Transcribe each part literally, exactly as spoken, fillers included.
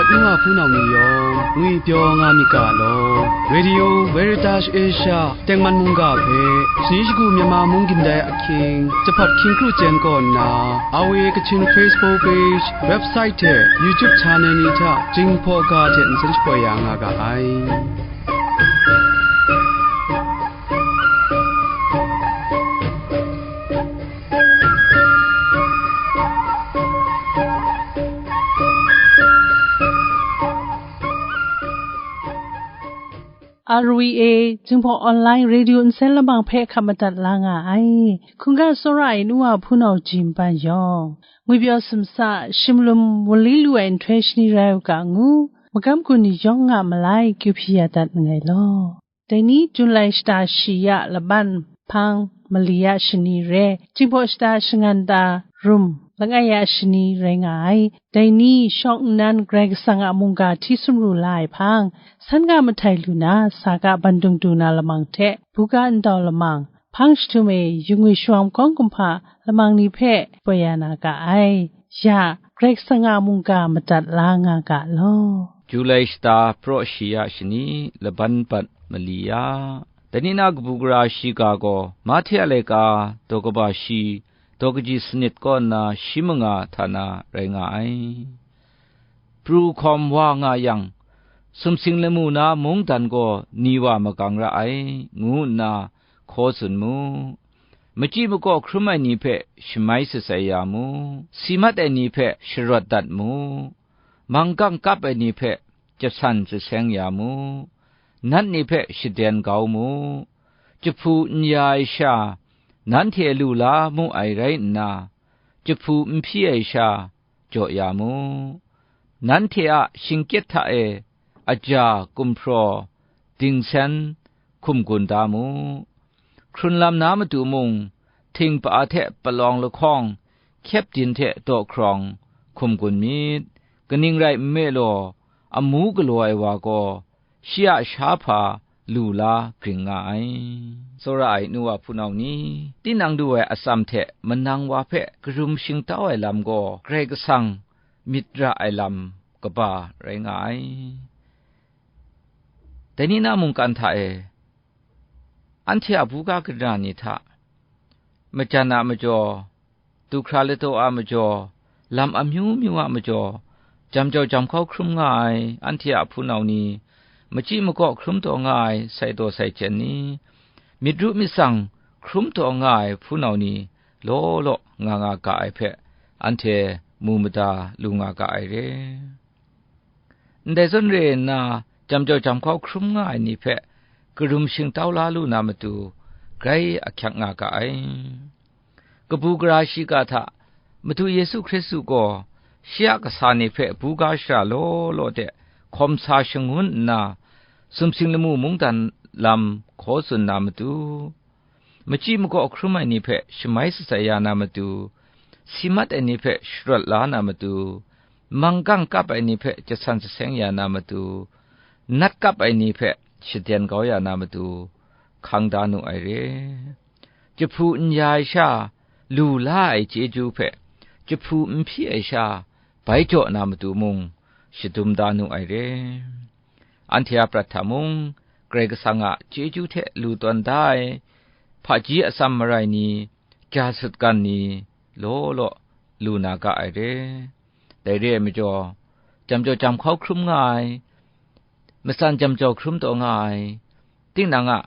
N wa hpunau ni yawng ngwipyaw nga myit ga law, Radio Veritas Asia tengman mungga hpe, shani shagu Myanmar mung gindai ahkying, jahpat hkying kru chyen kaw nna, R V A Kachin Facebook page, website hte YouTube channel ni hta Jinghpaw ga hte nsen shapoi ya nga ga ai. R V A Jinghpaw Online Radio nsen lamang hpe hkap madat la nga ai. Hkungga tsawra ai nu wa hpunau jin ban yawng, ngwipyaw sumsa, shimlum wunli lu ai nhtoi shani rai u ga ngu, magam gun ni yawng nga malai kyu hpyi ya dat nngai law. Dai ni Jun lai shata shi ya laban hpang mali ya shani re, Jinghpaw shata shangan ta rum langai ya shani rai nga ai. Dai ni shawng nnan Karai Kasang a mungga hti sumru la ai hpang, san ga mahtai lu na, sa ga bandung du na lamang hte, buga ndau lamang, hpang jahtum e, yu ngwi shawng kawng kumhpa lamang ni hpe poi ya na ga ai. Ya, Karai Kasang a mungga madat la nga ga law. Julai shata praw shi ya shani, laban bat mali ya. Dai ni na kabu gara shiga gaw, Mahte a laika, daw kaba shi, daw kaji sanit kaw nna shi manga hta na rai nga ai. Pru hkawm wa nga yang, sumsing lamu na mungdan gaw ni wa magang ra ai, ngu nna hkaw tsun mu. Machyi makaw hkrum ai ni hpe shamai sasai ya mu, si mat ai ni hpe sharawt dat mu, manggang kap ai ni hpe jasan jaseng ya mu, nat ni hpe shaden kau mu, jahpu n ya ai sha, nanhte lu la mu ai rai nna, jahpu n hpyi ai sha, jaw ya mu. Nanhte a shingkyet hta e aja, gumhpraw, dingsen, hkum gun da mu. Hkrun lam na matu mung, htingpa hte palawng lahkawng, hkyep din hte daw hkrawng, hkum gun myit. Kaning rai nme law, amu galaw ai wa gaw, shi a sha hpa lu la gring nga ai. Tsawra ai nu wa hpunau ni, tinang du ai atsam hte manang wa hpe karum shingtau ai lam gaw, Karai Kasang myit ra ai lam kaba rai nga ai. Dai ni na mungkan hta e, anhte a buga gara ni hta, majan a majaw, du hkra ladaw a majaw, lam amyu myu a majaw, jam jau jam hkau hkrum nga ai anhte a hpunau ni, machyi makaw hkrum taw nga ai sai daw sai hten ni, myit ru myit tsang hkrum taw nga ai hpunau ni, law law nga nga ga ai hpe, anhte mu mada lu nga ga ai re. Ndai zawn re nna, jam jau jam hkau hkrum nga ai ni hpe karum shingtau la lu na matu, grai ahkyak nga ga ai. Kabu gara shiga hta Madu Yesu Hkristu gaw shi a kasa ni hpe buga shara law law de hkawm sa shangun nna, sumsing lamu mungdan lam hkaw tsun na matu, machyi makaw hkrum ai ni hpe shamai sasai ya na matu, si mat ai ni hpe sharawt la na matu, manggang kap ai ni hpe jasan jaseng ya na matu, nat kap ai ni hpe shaden kau ya na matu, hkang da nu ai re. Jahpu n ya ai sha, lu la ai chyeju hpe, jahpu n hpyi ai sha, bai jaw na matu mung, shadum da nu ai re. Anhte a prat hta mung, Karai Kasang a chyeju hte lu tawn da ai, hpaji atsam marai ni, ja sutgan ni, law law lu na ga ai re. Dai re ai majaw, jam jau jam hkau hkrum nga ai, matsan jam jau hkrum taw nga ai, tinang a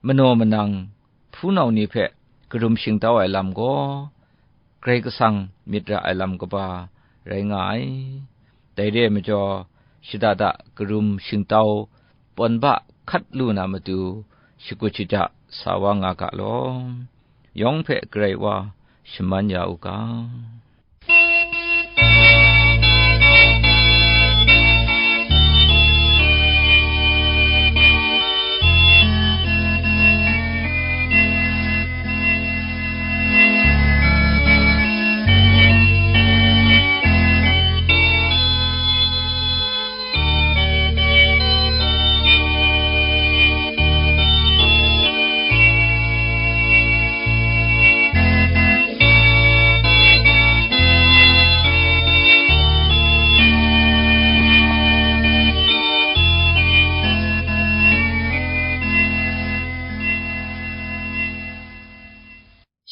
manaw manang hpunau ni hpe karum shingtau ai lam gaw, Karai Kasang myit ra ai lam kaba rai nga ai. Dai re ai majaw, shada da karum shingtau pawn ba hkat lu na matu, shakut shaja sa wa nga ga law, yawng hpe Karai Wa shaman ya u ga.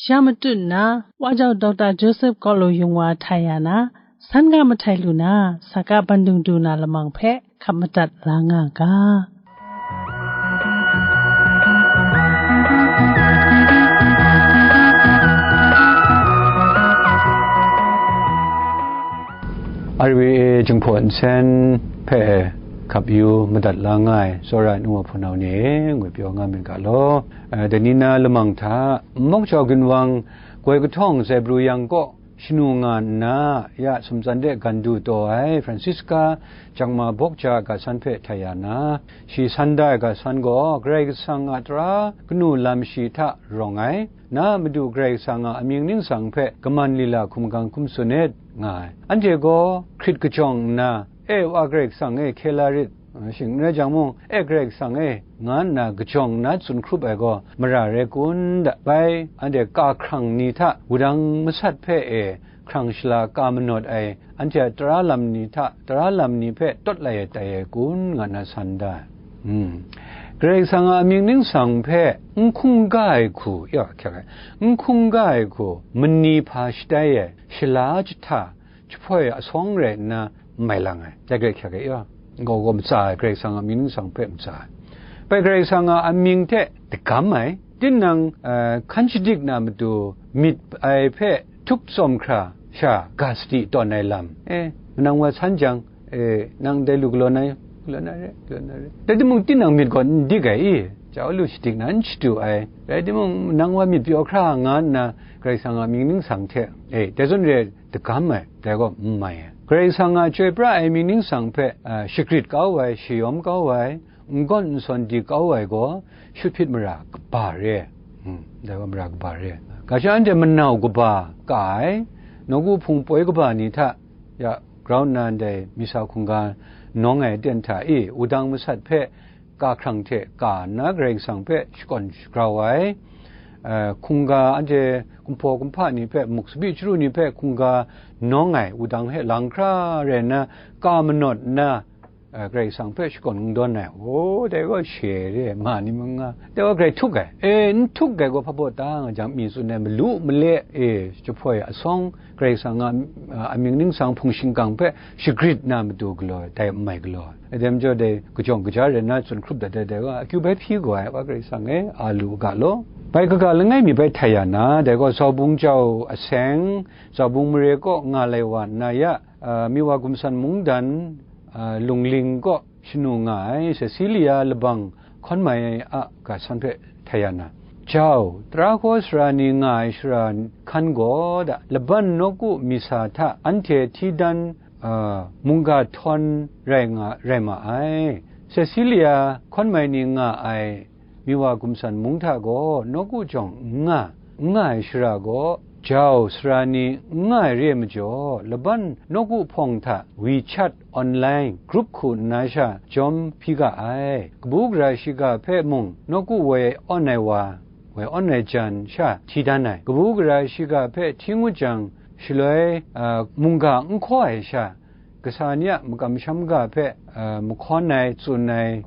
Sha matut nna, Wa jau Dokta Joseph Kawlu Yung Wa htai ya na, san ga mahtai lu na, sa ga bandung du na lamang hpe hkap madat la nga ga. R V A Jinghpaw Nsen hpe hkap yu madat la nga ai tsawra ai nu wa hpunau ni e, ngwi pyaw nga myit ga law. Eh, dai ni na lamang hta, Mawk Jau Ginwang, Goi Kahtawng Zaibru Yang kaw shanu nga nna, ya sumtsan de gan du taw ai Francisca Jakma Bawkja a ga san hpe htai ya na, shi san da ai ga san gaw Karai Kasang a tara kanu lam shi hta rawng ai, na Madu Karai Kasang a amying ningsang hpe kaman lila hkum gang hkum tsun et nga ai. Anhte gaw hkrit kajawng nna, "E, Wa Karai Kasang e, hkye la rit," shing n rai jang mung, "E, Karai Kasang e," nga nna kajawng nna tsun hkrup ai gaw mara rai kun da? Bai, anhte ka hkrang ni hta wudang masat hpe e hkrang shala ka manawt ai, anhte a tara lam ni hta, tara lam ni hpe tawt lai ai tai ai kun, nga nna san da ai. Hmm. Karai Kasang a amying ningsang hpe n hkungga ai hku, ya, hkyak ai, n hkungga ai hku, mani hpa shatai ai, shala jahta, jahpoi asawng rai nna n mai lang ai, dai hkyak ai, ya, gaw gaw matsa ai, Karai Kasang a amying ningsang hpe matsa ai. Bai Karai Kasang a amying hte dagam ai, tinang, eh, hkan shadik na matu myit ai hpe htup tsawm hkra sha ga sadi tawn ai lam, e, manang wa san jang, e, nang dai lu galaw na, galaw na re, galaw na re. Rai timung, tinang myit gaw n dik ai i? Jau lu shadik na n shadu ai. Rai timung, nang wa myit pyaw hkra nga nna, Karai Kasang a amying ningsang hte, e, dai zawn re dagam ai, dai gaw n mai ai. Karai Kasang a chyoi pra ai amying ningsang hpe, a, shagrit kau ai, shayawm kau ai, n gawn n sawn di kau ai gaw, shut hpyit mara kaba re ai. Hmm, dai gaw mara kaba re ai. Ga sha anhte manau kaba ka ai, nawku hpung poi kaba ni hta, ya, grau nna ndai misa hkungga nawng ai aten hta e, wudang masat hpe ka hkrang hte ka nna Karai Kasang hpe shakawn shagrau ai, eh, hkungga anhte kumhpaw kumhpa ni hpe, muk tsabyi chyaru ni hpe hkungga nawng ai wudang hpe lang hkra rai nna, ka manawt nna, eh, Karai Kasang hpe shakawn kungdawn ai, o, dai gaw she re ai, ma ni manga, dai gaw grai htuk ai, e, n htuk ai gaw hpa baw ta nga jang, mi tsun ai malu male, e, jahpoi asawng, Karai Kasang a, a, amying ningsang hpung shingkang hpe shagrit na matu galaw ai, dai n mai galaw ai. Dai majaw, dai kajawng kaja rai nna tsun hkrup dat ai, dai gaw akyu bai hpyi gaw ai, Wa Karai Kasang e, a lu u ga law. Bai kaga langai mi bai htai ya na, dai gaw Zaubung jau aseng, Zaubung mare kaw nga lai wa nna ya, a, Miwa Gumsan Mungdan, a, Lungling kaw shanu nga ai Cecilia Labang Hkawn Mai a ga san hpe htai ya na, jau, tara hkaw sara ni nga ai shara hkan gaw da, laban nawku misa hta anhte hti dan, a, mungga htawn rai nga, rai ma ai. Cecilia Hkawn Mai ni nga ai Miwa Gumsan Mung hta gaw nawku jawng n nga, n nga ai shara gaw, jau sara ni n nga ai re ai majaw, laban nawku hpawng hta WeChat online group hku nna sha jawm hpyi ga ai. Kabu gara shiga hpe mung nawku woi awn ai wa, woi awn ai jan sha hti dan ai. Kabu gara shiga hpe hti ngut jang, shaloi, a, mungga n hkaw ai sha, kasa ni a makam masham ga hpe, a, mahkawn ai, tsun ai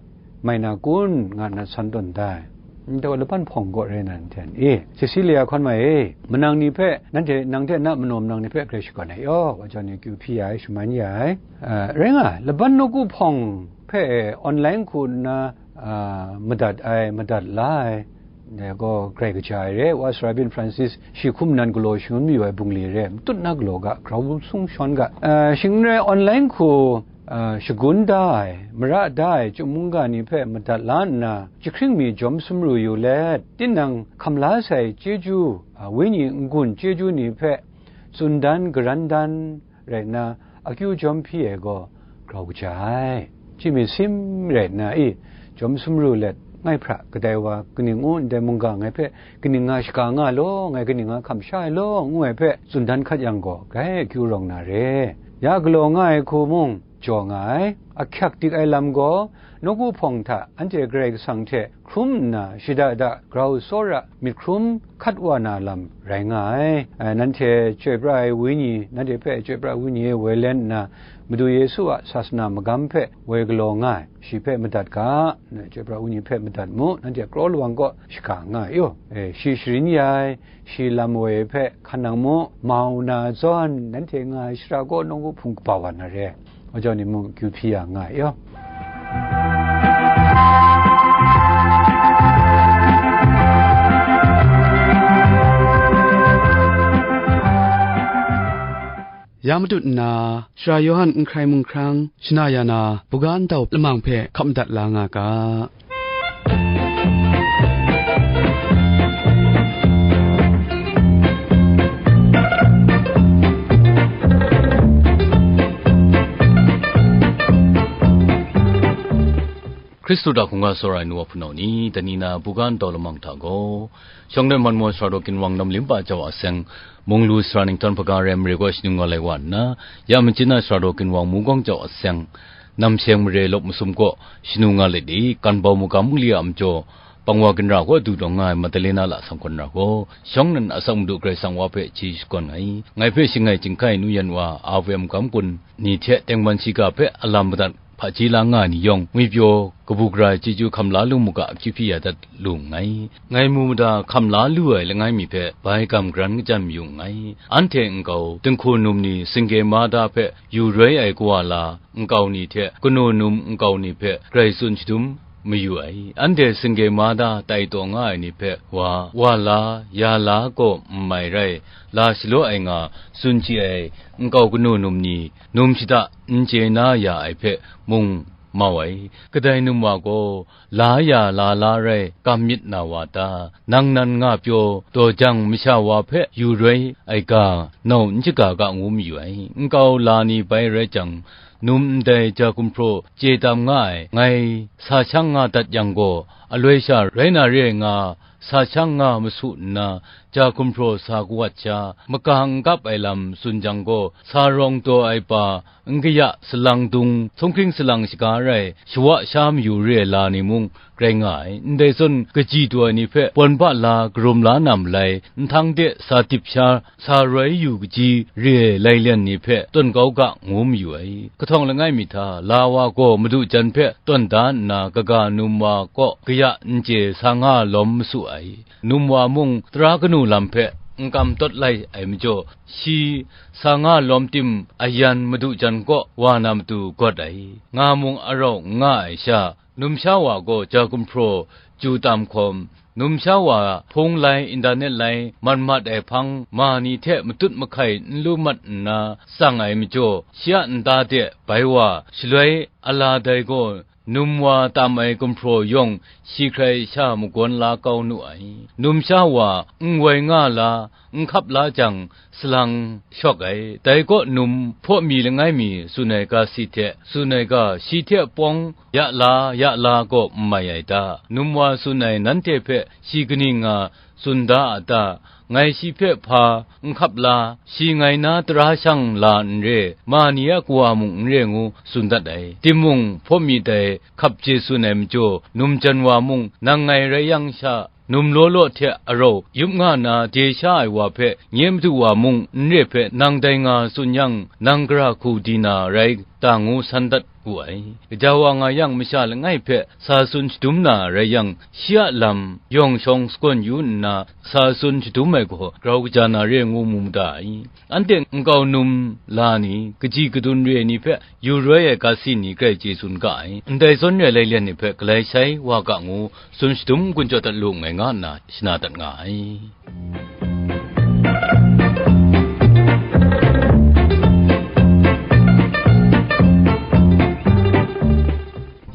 mai na kun, nga nna san tawn da ai. Ndai wa laban hpawng gaw rai na, n hten e, Cecilia Hkawn Mai e, manang ni hpe, nanhte, nang hte na manaw manang ni hpe grai shakawn ai yaw, wa jau ni akyu hpyi ya ai, shaman ya ai. A, rai nga, laban nawku hpawng hpe online hku nna, a, madat ai, madat la ai, dai gaw grai kaja ai re. Wa sara byin Francis shi hkum nan galaw shangun mayu ai bungli re, matut na galaw ga, grau sung shawn ga. A, shing n rai, online hku, a, shagun da ai, mara da ai chyum mungga ni hpe madat la nna, jahkring mi jawm sumru yu let, tinang hkam la sai chyeju, a, wenyi n-gun chyeju ni hpe tsun dan, garan dan, rai nna, akyu jawm hpyi ai gaw grau kaja ai. Chyi mi sim rai nna i, jawm sumru let, ngai hpra kadai wa kaning u, ndai mungga ngai hpe kaning nga shaga nga law, ngai kaning nga hkam sha ai law, ngu ai hpe tsun dan hkat yang gaw, grai akyu rawng na re. Ya galaw nga ai hku mung, jaw nga ai. Ahkyak dik ai lam gaw, nawku hpawng hta anhte Karai Kasang hte hkrum nna shada da grau tsawra myit hkrum hkat wa na lam rai nga ai. Eh, nanhte chyoi pra ai Wenyi, nanhte hpe chyoi pra ai Wenyi e woi len nna, Madu Yesu a sasana magam hpe woi galaw nga ai, shi hpe madat ga, chyoi pra ai Wenyi hpe madat mu, nanhte kraw lawang kaw shaka nga ai, yo. Eh, shi sharin ya ai, shi lam woi hpe hkan nang mu, mau na zawn, nanhte nga ai shara gaw nawku hpung kaba wa na re ai. Wa jau ni mung akyu hpyi ya nga ai, yo. Ya matut nna, Sara Yawhan n hkrai mung hkrang, shana ya na, buga ndau lamang hpe hkap madat la nga ga. Hkristu hta hkungga tsawra ai nu wa hpunau ni, dai ni na buga ndau lamang hta gaw, shawng nnan man maw sara daw ginwang nam limpa jau a seng, munglu sara ningtan hpaga rai mare gaw shanu nga lai wa nna, ya machyin na sara daw ginwang mungkawng jau a seng, nam seng mare lawp masum kaw shanu nga let i, kan bau magam mungli a majaw, pangwa ginra kaw du taw nga ai Madalena la sanghkawn ra gaw, shawng nnan asak Madu Karai Kasang wa hpe chye shakawn ai. Ngai hpe shangai chyinghkai nu yan wa, a V M gam kun ni hte tengman shiga hpe alam madat hpaji la nga ai ni yawng, ngwipyaw kabu gara ai chyeju hkam la lu mu ga, akyu hpyi ya dat lu nngai. Ngai mu mada hkam la lu ai langai mi hpe bai gam garan kachyan mayu nngai. Anhte nkau dinghku num ni singge mada hpe yu roi ai kawa la, nkau ni hte kanu num nkau ni hpe grai tsun shadum mayu ai. Anhte singge mada tai taw nga ai ni hpe wa, wa la, ya la kaw n mai rai, la shalaw ai nga tsun chye ai nkau kanu num ni, num shada n chye na ya ai hpe mung mau ai. Kadai num wa gaw, la ya la la rai kam myit na wa ta? Nang nan nga pyaw daw jang masha wa hpe yu roi ai ga, nau n shaga ga ngu mayu ai. Nkau la ni bai rai jang, num ndai ja gumhpraw chye tam nga ai, ngai sa shang nga dat yang gaw, aloi sha rai na re ai nga, sa shang nga masu nna, ja gumhpraw sa kawat sha, maka n kap ai lam tsun jang gaw, sa rawng taw ai pa, n kaya salang dung, sumhkring salang shaga rai, shawa sha mayu re ai la ni mung rai nga ai. Ndai zawn kaji taw ai ni hpe pawn ba la, karum la na malai, nhtang de sa tip sha, sa roi yu kaji re ai lailen ni hpe tawn kau ga ngu mayu ai. Kahtawng langai mi hta, la wa gaw madu jan hpe tawn da nna, kaga num wa kaw kaya n chye sa nga lawm masu ai. Num wa mung tara kanu lam hpe n kam tawt lai ai majaw, shi sa nga lawm tim ayan madu jan kaw wa na matu gawt ai. Nga mung arau n nga ai sha, numsha wa gaw ja gumhpraw chyu tam hkawm, numsha wa hpung lai, internet lai, mat mat ai hpang ma ni hte matut mahkai n lu mat nna tsang ai majaw, shi a nta de bai wa, shaloi ala dai gaw, num wa tam ai gumhpraw yawng shi hkrai sha magawn la kau nu ai. Numsha wa n woi nga la, n hkap la jang, salang shawk ai. Dai kaw num hpaw mi langai mi tsun ai ga si hte, tsun ai ga shi hte pawng ya la, ya la gaw n mai ai ta? Num wa tsun ai nanhte hpe shi kaning nga tsun da a ta? Ngai shi hpe hpa n hkap la, shi ngai na tara shang la n re, ma ni a kawa mung n re ngu tsun dat ai. Timung, hpaw mi dai hkap chye tsun ai majaw, num jan wa mung, nang ngai rai yang sha, num law law hte arau yup nga na de sha ai wa hpe nye madu wa mung n re hpe, nang dai nga tsun yang, nang gara hku di na rai ta ngu san dat wu ai. Gaja wa nga yang, masha langai hpe sa tsun shadum na rai yang, shi a lam yawng shawng sagawn yu nna, sa tsun shadum ai gaw grau kaja na re ngu mu mada ai. Anhte nkau num la ni, kaji kadun re ai ni hpe yu roi ai ga si ni grai chye tsun ga ai. Ndai zawn re ai lailen ni hpe galai shai wa ga ngu tsun shadum n-gun jaw dat lu nngai nga nna shana dat nga ai.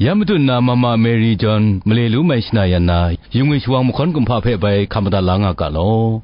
Ya matut nna Mama Mary John male lu mai shana yan na, yu ngwi shawang mahkawn kumhpa hpe bai hkam madat la nga ga law.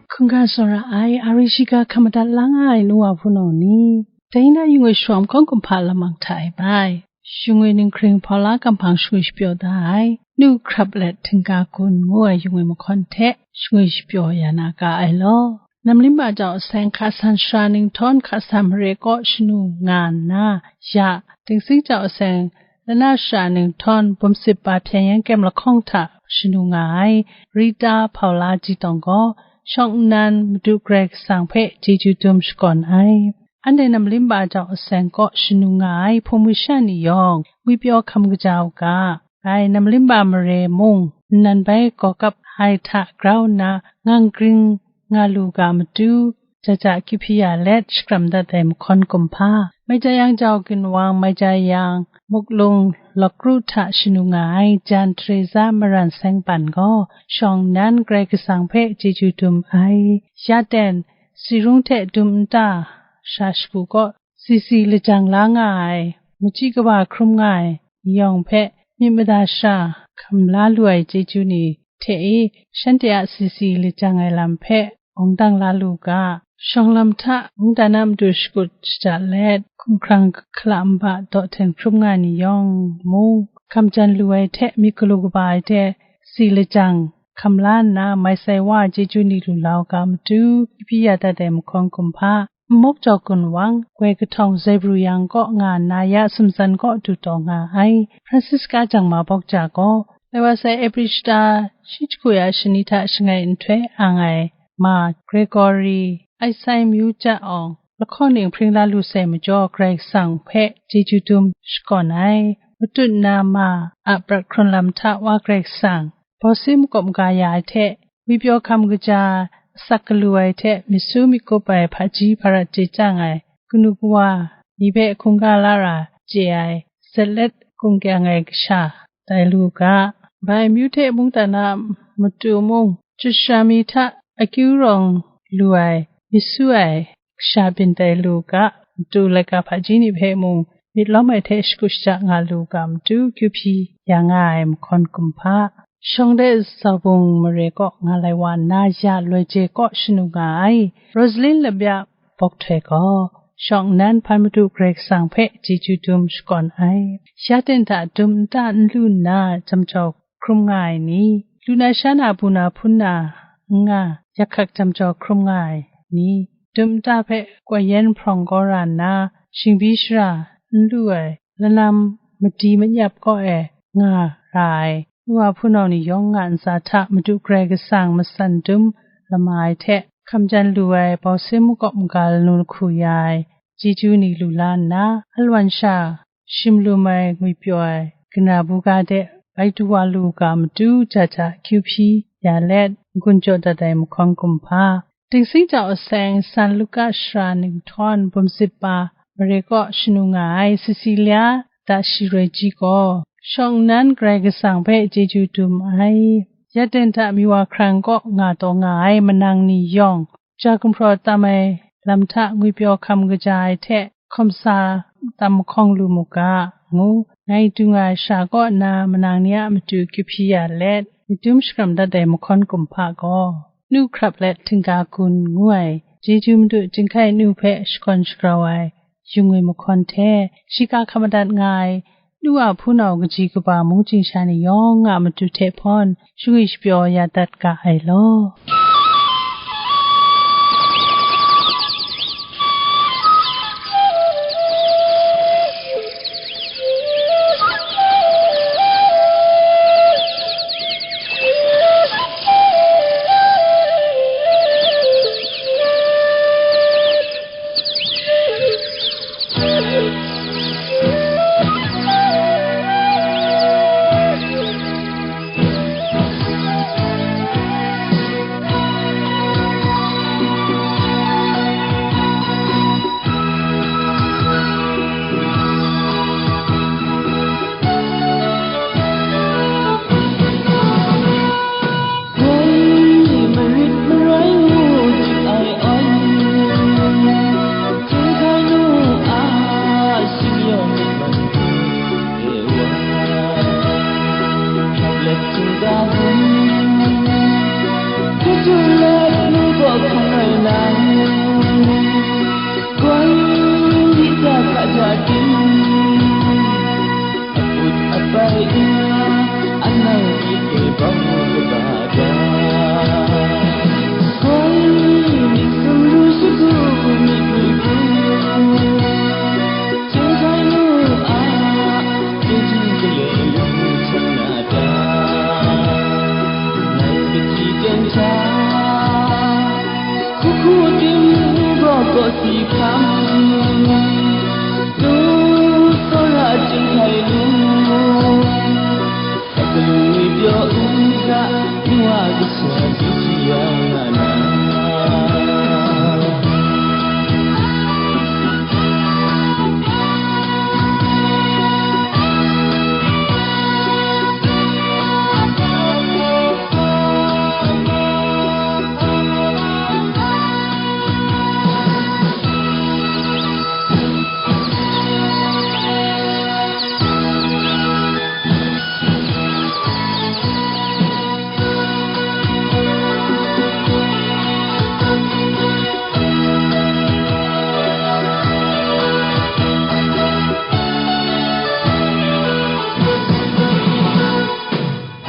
Hkungga tsawra ai, a ri shiga hkam madat la nga ai nu wa hpunau ni, dai na yu ngwi shawang mahkawn kumhpa lamang hta e bai. Shingwi ninghkring hpaula kamhpang shingwi shapyaw da ai, nu hkrap let htingga gun ngu ai yingwi mahkawn hte shingwi shapyaw ya na ga ai law. Namlimba jau aseng hka san shara ninghtawn hka san mare kaw shanu nga nna, ya, Dingsing jau aseng lana shara ninghtawn bum sip ba hpyen yan kyem lahkawng hta shanu nga ai, Rita hpaula ji tawng gaw, shawng nnan Madu Karai Kasang hpe chyeju dum shakawn ai. Anhte namlimba jau aseng kaw shanu nga ai hpung masha ni yawng, ngwipyaw hkam kaja u ga, bai namlimba mare mung, nnan bai gaw kap ai hta grau nna, ngang gring nga lu ga matu, ja ja kyu hpyi ya let shakram dat ai mahkawn kumhpa, mai ja yang jau ginwang, mai ja yang muklung lawk ru hta shanu nga ai jan Teresa Maran Seng Pan gaw, shawng nnan Karai Kasang hpe chyeju dum ai. Ya ten, si rung hte dum nta sha shagu kaw, si si lajang la nga ai, machyi kaba hkrum nga ai ni yawng hpe myit mada sha hkam la lu ai chyeju ni hte e, shanhte a si si lajang ai lam hpe awng dang la lu ga, shawng lam hta mungdan a matu shakut shada let, hkumhkrang hkala nba daw hten hkrum nga ai ni yawng mung, hkam jan lu ai hte myit galu kaba ai hte si lajang hkam la nna, mai sai wa ai chyeju ni lu la u ga matu, kyu hpyi ya dat ai mahkawn kumhpa, nmawk jau gun wang, goi kahtawng Zebru yang kaw nga nna, ya sumsan kaw du taw nga ai. Francisca jangma bawk ja gaw, lai wa sai April shata shi jahku ya shani hta shangai nhtoi ang ai ma Gregory, Aisai myu ja awng, lahkawng ning hpring la lu sai majaw, Karai Kasang hpe chyeju dum shakawn ai. Matut nna ma a prat hkrun lam hta Wa Karai Kasang, bawsi makawp maga ya ai hte, ngwipyaw hkam kaja, asak galu ai hte myit su myit kup ai hpaji hparat chye chyang ai, kanu kawa ni hpe hkungga la ra chye ai, zatlet hkum kyang ai kasha tai lu ga, bai amyu hte mungdan a matu mung, chyasha mi hta akyu rawng lu ai, myit su ai, kasha byin tai lu ga, matu laika hpaji ni hpe mung myit lawm ai hte shakut shaja nga lu ga matu, kyu hpyi ya nga ai mahkawn kumhpa, shawng de zaubung mare kaw nga lai wa nna, ya loi je kaw shanu nga ai, Rosalin Labya bawk htoi gaw, shawng nnan hpan Madu Karai Kasang hpe chyeju dum shakawn ai. Ya ten hta dum nta n lu nna jam jau hkrum nga ai ni, lu na sha na, bu na hpun na n nga, yak hkak jam jau hkrum nga ai ni, dum nta hpe koi yan hprawng gaw ra nna, shingbi shara n lu ai, lanam madi manyap kaw e nga ra ai, nu wa hpunau ni yawng nga ntsa hta Madu Karai Kasang matsan dum lama ai hte, hkam jan lu ai, bawsin makawp maga lanu lahku ya ai, chyeju ni lu la nna, alwan sha shim lum ai ngwipyaw ai, kanabu ga de bai du wa lu ga matu, ja ja kyu hpyi ya let, n-gun jaw dat ai mahkawn kumhpa, Dingsing jau aseng, San Luka shara ninghtawn bum sip pa mare kaw shanu nga ai Cecilia da shi roi ji gaw, shawng nnan Karai Kasang hpe chyeju dum ai. Ya ten hta miwa hkran kaw nga taw nga ai manang ni yawng, ja gumhpraw tam ai lam hta ngwipyaw hkam kaja ai hte hkawm sa tam mahkawng lu mu ga, ngu ngai du nga ai sha kaw nna, manang ni a matu kyu hpyi ya let, myit dum shakram dat ai mahkawn kumhpa gaw, nu hkrap let htingga gun ngu ai, chyeju madu chyinghkai nu hpe shakawn shagrau ai, yung ai mahkawn hte, shiga hkam madat nga ai, nu a hpunau kaji kaba mungchying sha ni yawng a matu hte hpawn, shangwi shapyaw ya dat ga ai law. Kaw si hkam, nu tsawra chyinghkai nu, akalung ngwi pyaw u ga, nu a kasa du si ya nga na.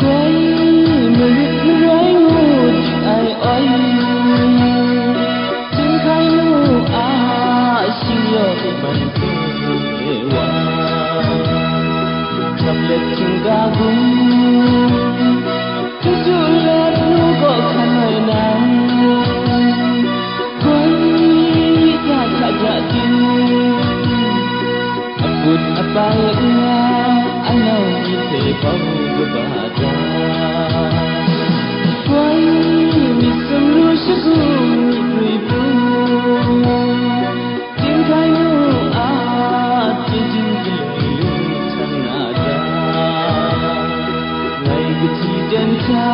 Koi marit marai ngu jik ai oi, chyinghkai nu a shing yaw man hte wa, hkrap let htingga gun, chyeju let nu gaw hkan ai nang, koi ja hta ja ting, akut apai nga, anau myit hpe bau kaba da. Wai myit sumru shagu myit rui pru, chyinghkai nu a chyeju galoi lu htan na da. Ngai kahti jan hta,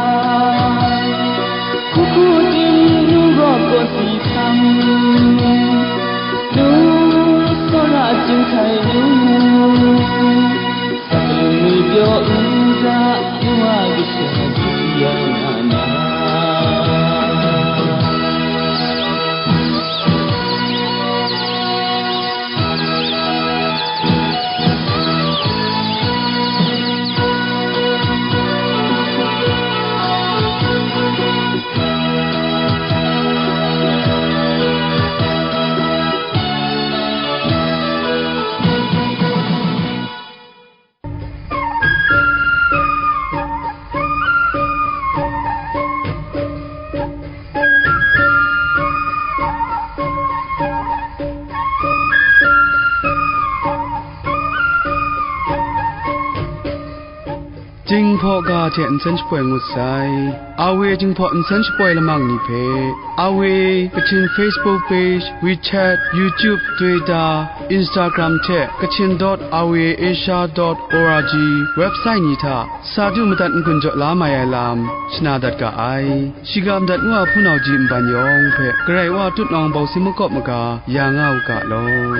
hku hku tim nu gaw kaw si hkam, nu tsawra chyinghkai nu, akalung ngwi pyaw u ga, nu a kasha di yang ana. Jinghpaw ga hte nsen shapoi ngut sai. Awe Jinghpaw nsen shapoi lamang ni hpe, Awe Kachin Facebook page, WeChat, YouTube, Twitter, Instagram hte Kachin dot awe asia dot org website ni hta sa du madat n-gun jaw la mai ai lam shana dat ga ai. Shiga madat ngu a hpunau ji nban yawng hpe Karai Wa tutnawng bawsi makawp maga ya nga u ga law.